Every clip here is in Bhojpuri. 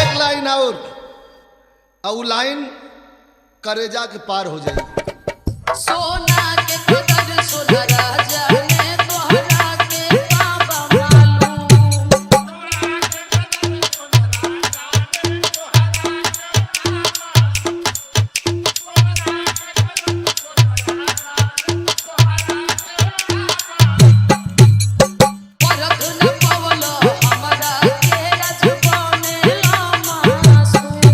एक लाइन और लाइन करेजा के पार हो जाए। सोना के कदर सोना राजा ने तोहरा के बाबा मालूम। परख न पवलो हमरा के रजबने मासूम।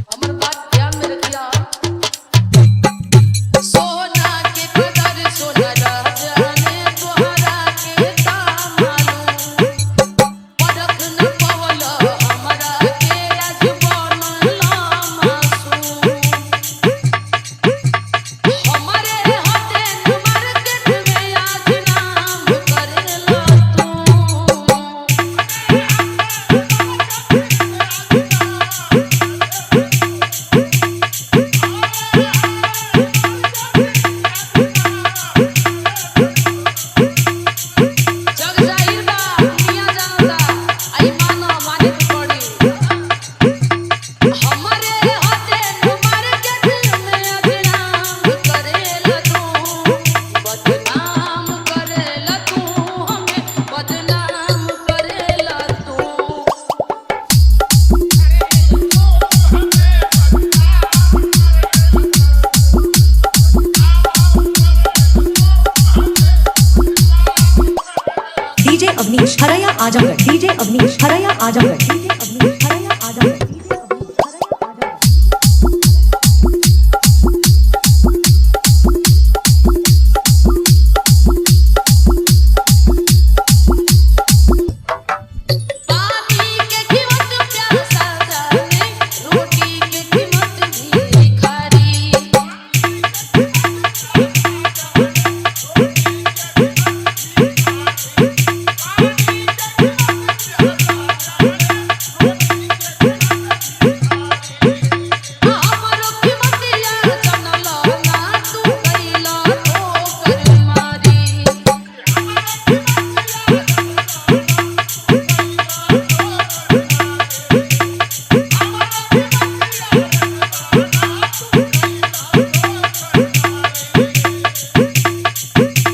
हमर बात ध्यान में रखिया। सोना के कदर सोना राजा ने तोहरा के मालूम। परख न पवलो हमरा के रजबनला मासूम। हमरे हाथे न मार्केट में आज नाम करेला तू। जग जाहिर बा, दुनिया जानता, आई मानो माने के पड़ी। हमरे हाथे न मार्केट में बदनाम करेला तू, बदनाम करेला तू, हमें बदनाम करेला तू। DJ Awanish Haraiya Azamgarh, DJ Awanish Haraiya Azamgarh, DJ Awanish Haraiya Azamgarh, DJ Awanish Haraiya Azamgarh. पानी के कीमत प्यासा जाने, रोटी के कीमत भिखारी। हमरो कीमतिया जानला ना तू कैला ठोकर मारी।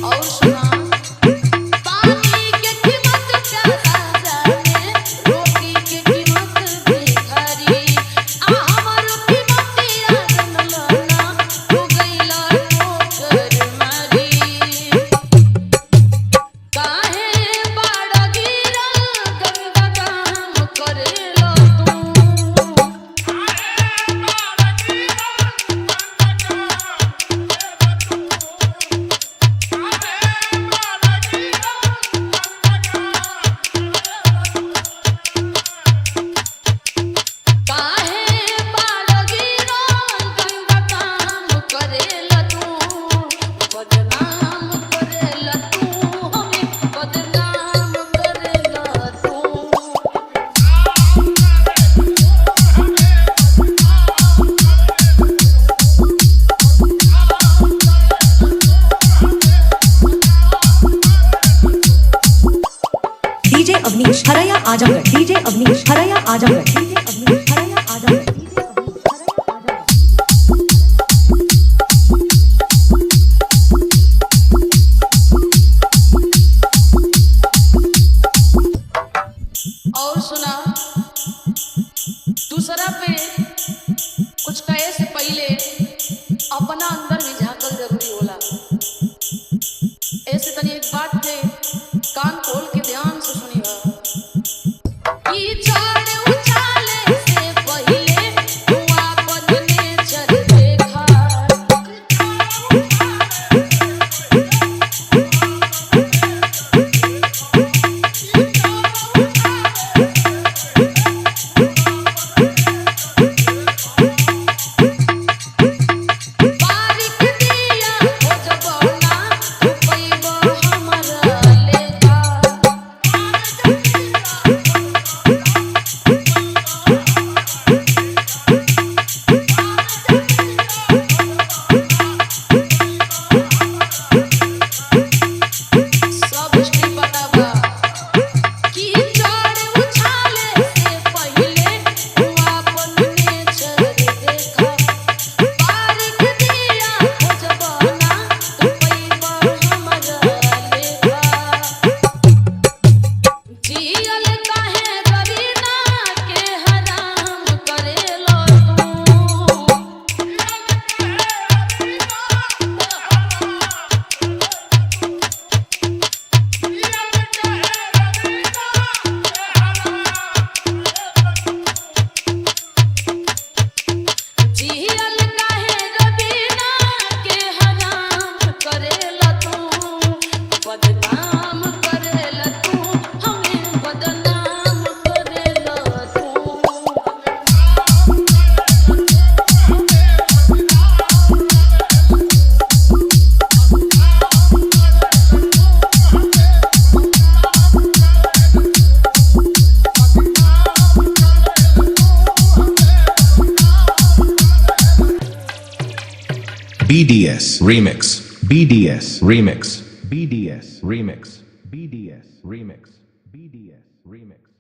और सुना, पानी के कीमत प्यासा जाने, रोटी के कीमत भिखारी। आ हमरो कीमतिया जानला ना तू गइला ठोकर मारी। काहे बाड़ा गिरल गंगा काम करेला तू। काहे बाड़ा गिरल गंगा काम करेला तू, बदनाम करेला तू, हमें बदनाम करेला तू। DJ Awanish Haraiya Azamgarh, DJ Awanish Haraiya Azamgarh, DJ Awanish Haraiya Azamgarh, DJ Awanish Haraiya Azamgarh. और सुना, दूसरा पे कुछ कहे से पहले अपना अंदर भी झांकल जरूरी होला। ऐसे तनी एक बात के कान खोल के ध्यान से सुनी हो। कीचड़ उछाले से पहले BDS Remix, BDS Remix, BDS Remix, BDS Remix, BDS Remix.